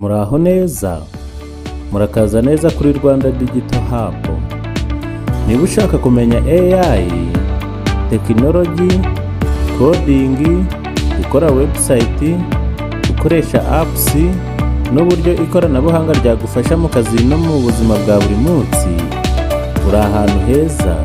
Muraho neza, murakaza neza kuri Rwanda Digital Hub. Niba ushaka kumenya AI, tekinoloji, coding, gukora website, gukoresha apps n'uburyo ikoranabuhanga ryagufasha mu kazi no mu buzima bwa buri munsi, uri ahantu heza.